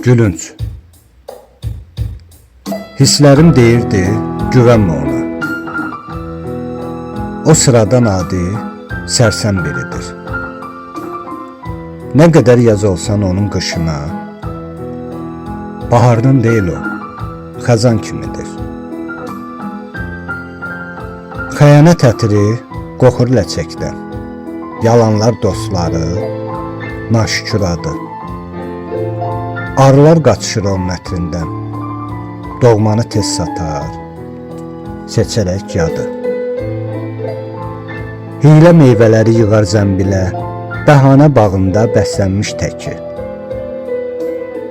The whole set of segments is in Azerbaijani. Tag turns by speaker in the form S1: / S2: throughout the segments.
S1: Gülünc. Hisslərim deyirdi, güvənmə ona. O sıradan adi, sərsəm biridir. Nə qədər yaz olsan onun qışına, bahardan deyil o, xəzan kimidir. Xəyanət ətri qoxur ləçəkdən. Yalanlar dostları, naşükür adı. Arılar qaçışır onun ətrindən. Doğmanı tez satar, seçərək yadı. Hiylə meyvələri yığar zəmbilə, bəhanə bağında bəslənmiş təki.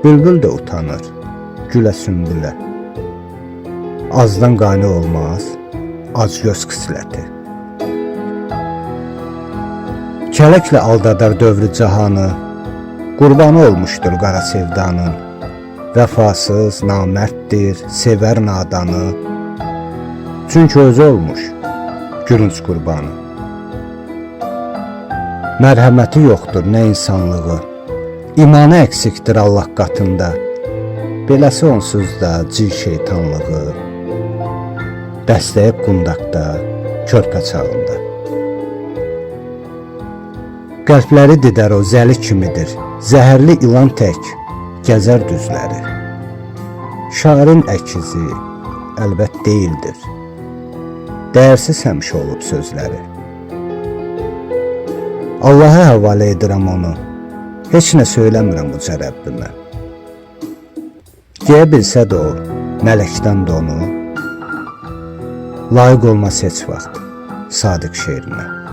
S1: Bülbül də utanır, gülə sümbülə. Azdan qane olmaz, acgöz xisləti. Kələklə aldadar dövrü cahanı, qurbanı olmuşdur qara sevdanın. Vəfasız, namərddir, sevər nadanı. Çünki özü olmuş gülünc qurbanı. Mərhəməti yoxdur nə insanlığı. İmanı əksikdir Allah qatında. Beləsi onsuz da cin şeytanlığı. Dəstəyib qundaqda, körpə çağında. Qəlbləri didər o zəli kimidir. Zəhərli ilan tək gəzər düzləri. Şairin əkizi əlbət deyildir. Dəyərsiz həmişə olub sözləri. Allaha həvalə edirəm onu. Heç nə söyləmirəm uca Rəbbimə. Geyə bilsə də o mələkdən donu, layiq olmaz heç vaxt sadiq şeirimə.